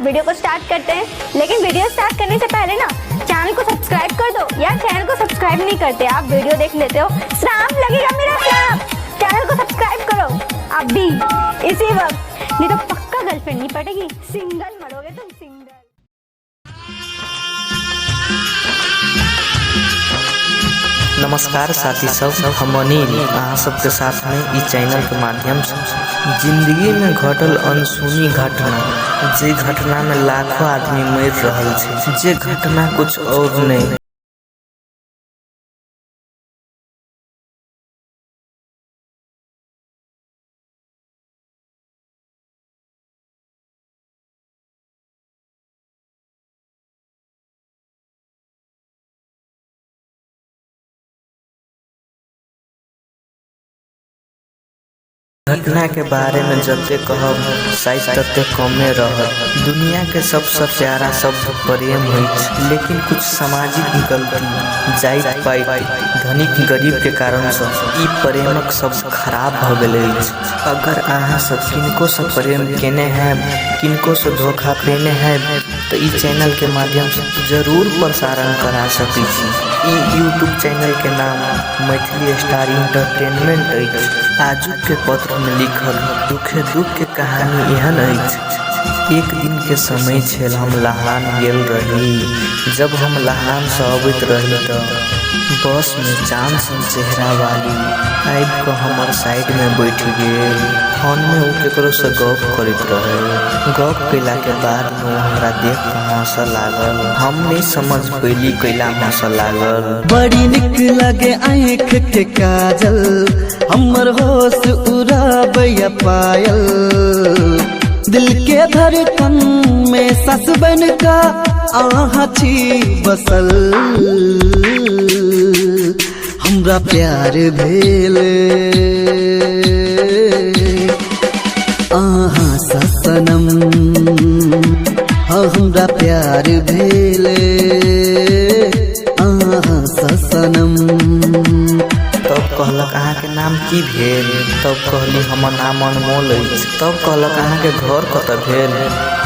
Video को start करते हैं। लेकिन वीडियो स्टार्ट करने से पहले ना चैनल को सब्सक्राइब कर दो। यार चैनल को सब्सक्राइब नहीं करते आप, वीडियो देख लेते हो, श्राप लगेगा मेरा श्राप। चैनल को सब्सक्राइब करो अभी इसी वक्त, नहीं तो पक्का गर्लफ्रेंड नहीं पटेगी, सिंगल मरोगे तुम, सिंगल। नमस्कार साथी सब, हम अनिल अहाँ सबके साथ में ई चैनल के माध्यम से जिंदगी में घटल अनसुनी घटना, जे घटना में लाखों आदमी मरि रहल छै, जे घटना कुछ और नहीं घटना के बारे में जते कहब शायद तते कमे रहत। दुनिया के सबसे प्यारा शब्द प्रेम होइत, लेकिन कुछ सामाजिक गलती, जाति पाति, धनिक गरीब के कारण से ई प्रेमक शब्द खराब भ गेल अछि। अगर अहाँ सब किनको से प्रेम केने हैब, किनको से धोखा पेने हैब, तो ई चैनल के माध्यम से जरूर प्रसारण करा सकै छी। ई यूट्यूब चैनल के नाम मैथिली स्टार इंटरटेनमेंट अछि। आजुक के पत्र में लिखल दुखे दुख के कहानी एहन अछि। एक दिन के समय छल, हम लहान गेल रही। जब हम लहान से अबैत रही त बस में चांद सन चेहरा वाली आबि क हमर साइड में बैठ गेल। फोन में ओ केकरो से गप करैत रहे। गप कैला के बाद में ओ हमरा देख के हंसऽ लागल। हम नहीं समझ पैली कैला हंसऽ लागल। बड़ी निक लगे आँख के काजल, हमर होश उड़ाबैया पायल। दिल के धड़कन में सस बन का आहाँ छी बसल, हमरा प्यार भेल आहाँ सा सनम। हाँ हमरा प्यार भेल आहाँ सा सनम। तब कहलक अहाँ के नाम की भेल? तब कहली हमर नाम अनमोल अछि। तब कहलक अहाँ के घर कतऽ भेल?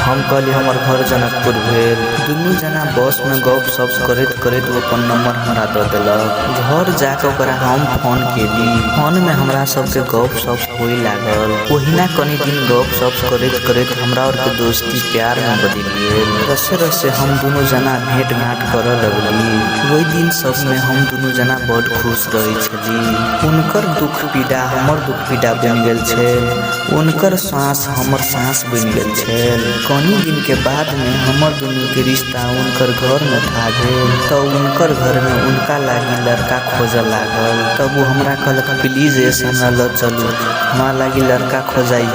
हम कहली हमर घर जनकपुर भेल। दुनू जना बस में गप सप करैत करैत ओ अपन नंबर हमरा दऽ देलक। घर जाके ओकरा हम फोन केली। फोन में हमरा सबके गप सप होय लागल। ओहिना कनी दिन गप सप करैत करैत हमरा और के दोस्ती प्यार में बदलि गेल। रसे रसे हम दुनू जना भेंट घाट करऽ लगली। ओहि दिन सब में हम दुनू जना बड खुश रहै छली। उनकर दुख पीड़ा हमर दुख पीड़ा बनि गेल छल, उनकर सांस हमर सांस बनि गेल छल। कनी दिन के बाद में हमर दुनू के रिश्ता उनकर घर में था भेल। तो उनकर घर में उनका लागी लड़का खोजऽ लागल। तब वो हमरा कहलक प्लीज ऐसे हमरा ल चलू, हमरा लागी लड़का खोजाइ,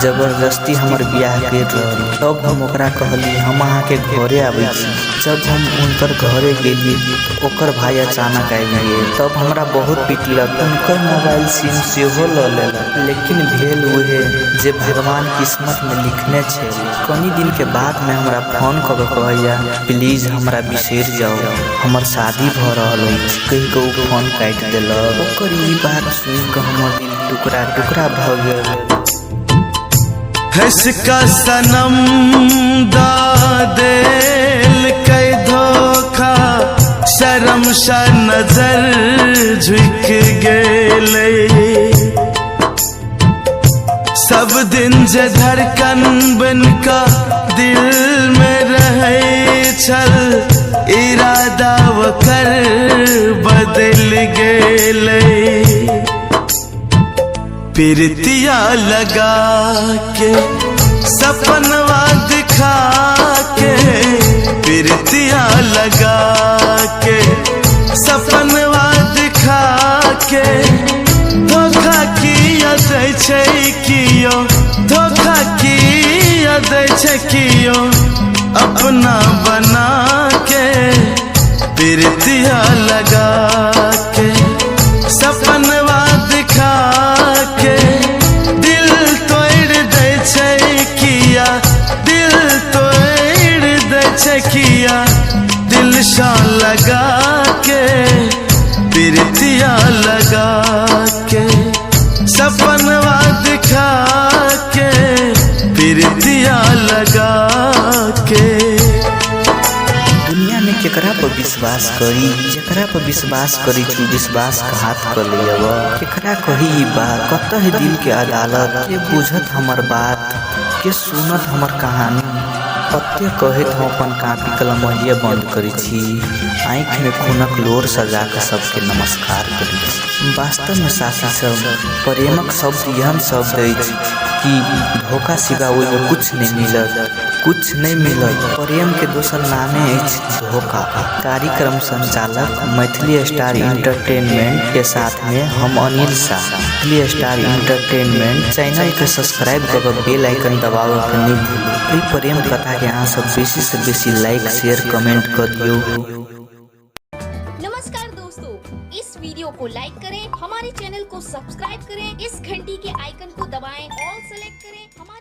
जबरदस्ती हमर बियाह कर रहल। तब हम ओकरा कहली हम अहाँ के घरे आबै छी। जब हम उनकर घरे गेली तो ओकर भाई अचानक आबि गेल। तब हमरा बहुत पिटलक, उनकर मोबाइल सिम सेहो लऽ लेलक। लेकिन भेल उहे जे भगवान किस्मत में लिखने छल। कनी दिन के बाद में हमरा फोन कऽ के कहैया प्लीज हमरा बिसरि जाउ, हमर शादी भऽ रहल अछि, कहि के ओ फोन काटि देलक। ओकर ई बात सुनि के हमर दिल टुकड़ा टुकड़ा भऽ गेल। हंस का सनम दा दिल के धोखा, शर्म सा नजर झुक गेले। सब दिन जे धड़कन बन का दिल में रहे छल, इरादा वकर बदल गेले। प्रीतिया लगा के सपनवा दिखा के, प्रीतिया लगा के सपनवा दिखा के, धोखा किया दै छै कियो, धोखा किया दै छै कियो अपना बना के। प्रीतिया लगा के सपनवा दिखा के, दिल तोड़ दै छै किया, दिल तोड़ दै छै किया दिल शा लगा के। प्रीतिया लगा के सपनवा दिखा के, प्रीतिया लगा विश्वास करी? जकरा पर विश्वास करी छी विश्वास घात कर लियब। केकरा कही ई बात, कतऽ है दिल के अदालत? के बुझत हमर बात, के सुनत हमर कहानी? कते कहैत हम अपन कापी कलम अहिए बंद करै छी, आँखिमे खूनक लोर सजा कऽ सबके नमस्कार करै छी। वास्तवमे साथी सब, प्रेमक शब्द एहन शब्द अछि कि धोखा सिवा ओहिमे किछु नहि मिलत, किछु नहि मिलत। प्रेमके दोसर नामे अछि धोखा। कार्यक्रम संचालक मैथिली स्टार इंटरटेनमेंट के साथ में हम Anil Shah. Maithili star entertainment channel के सब्सक्राइब कऽ कऽ बेल आइकन दबाबऽ के नहि भूलू। एहि प्रेम कथा के अहाँ सब बेसी से बेसी लाइक शेयर कमेंट कऽ दियौ। नमस्कार दोस्तों, इस वीडियो को लाइक करें, हमारे चैनल को सब्सक्राइब करें, इस घंटी के आइकन को दबाएं, ऑल सेलेक्ट करें। हमारे